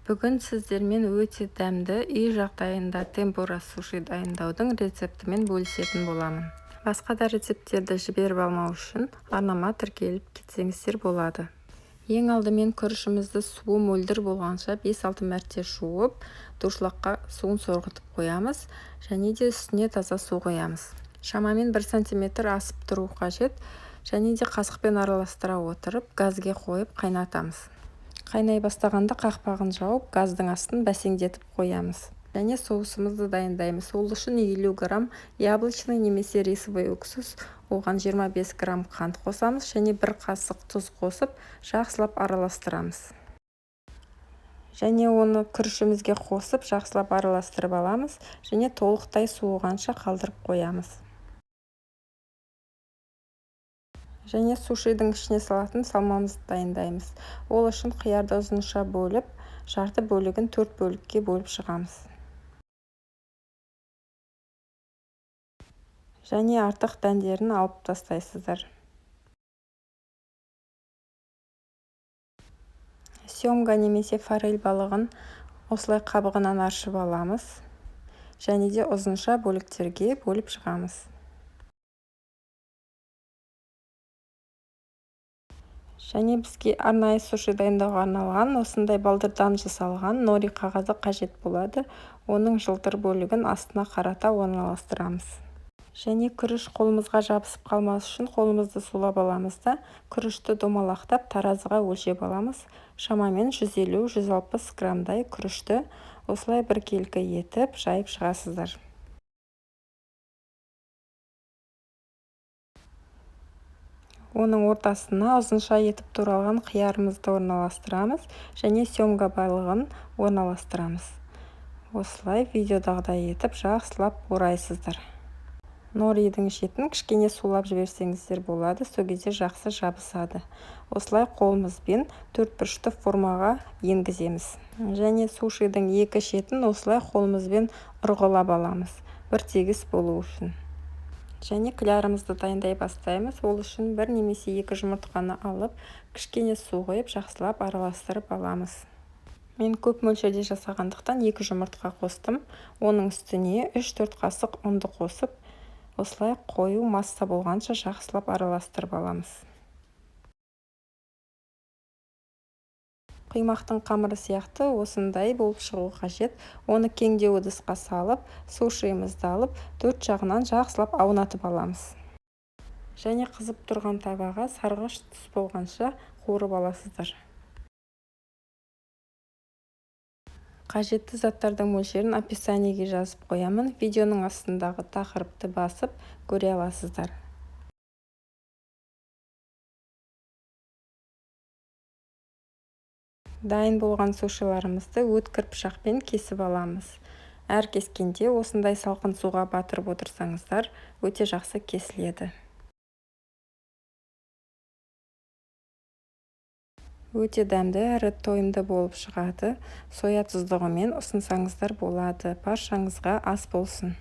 Бүгін сіздермен өте дәмді үй жағдайында темпура суши дайындаудың рецептімен бөлісетін боламын. Басқа да рецепттерді жіберіп алмау үшін арнама тіркеліп кетсеңіздер болады. Ең алдымен күрішімізді суы мөлдір болғанша 5-6 мәрте жуып, дуршлаққа суын сорғытып қоямыз және де үстіне таза су қоямыз. Шамамен 1 сантиметр асып тұру қажет және де қасықпен араластыра отырып, газге қойып қайнатамыз. Қайнай бастағанда қақпағын жауып, газдың астын бәсеңдетіп қоямыз. Және соусымызды дайындаймыз. Ол үшін 50 грамм яблочный немесе рисовый уксус, оған 25 грамм қант қосамыз және 1 қасық тұз қосып, жақсылап араластырамыз. Және оны күрішімізге қосып, жақсылап араластырып аламыз және толықтай суығанша қалдырып қоямыз. Және сушидің ішіне салатын салмамызды дайындаймыз. Ол үшін қиярды ұзынша бөліп, жарты бөлігін 4 бөлікке бөліп шығамыз. Және артық дәндерін алып тастайсыздар. Семга немесе форель балығын осылай қабығынан аршып аламыз. Және де ұзынша бөліктерге бөліп шығамыз. Және бізге арнайы суши дайындауға арналған осындай балдырдан жасалған нори қағазы қажет болады. Оның жылтыр бөлігін астына қарата орналастырамыз. Және күріш қолымызға жабысып қалмас үшін қолымызды сулап аламыз да, күрішті домалақтап таразыға өлшеп аламыз. Шамамен 150-160 граммдай күрішті осылай біркелкі етіп жайып шығасыздар. Оның ортасына ұзынша етіп туралған қиярымызды орналастырамыз және семга балығын орналастырамыз. Осылай видеодағыдай етіп жақсылап орайсыздар. Норидің шетін кішкене сулап жіберсеңіздер болады, сол кезде жақсы жабысады. Осылай қолымызбен төртбұрышты формаға енгіземіз. Және сушидің екі шетін осылай қолымызбен ұрғылап аламыз, бір тегіс болу үшін. Және клярымызды дайындай бастаймыз. Ол үшін 1 немесе 2 жұмыртқаны алып, кішкене су құйып, жақсылап араластырып аламыз. Мен көп мөлшерде жасағандықтан 2 жұмыртқа қостым. Оның үстіне 3-4 қасық ұнды қосып, осылай қою масса болғанша жақсылап араластырып аламыз. Құймақтың қамыры сияқты осындай болып шығу қажет. Оны кеңдеу ыдысқа салып, сушиімізді алып, төрт жағынан жақсылап аунатып аламыз. Және қызып тұрған табаға сарғыш түс болғанша қуырып аласыздар. Қажетті заттардың мөлшерін описаниеге жазып қоямын. Видеоның астындағы тақырыпты басып көре аласыздар. Дайын болған сушиларымызды өткір пышақпен кесіп аламыз. Әр кескенде осындай салқын суға батырып отырсаңыздар, өте жақсы кесіледі. Өте дәмді әрі тойымды болып шығады. Соя тұздығымен ұсынсаңыздар болады. Баршаңызға ас болсын.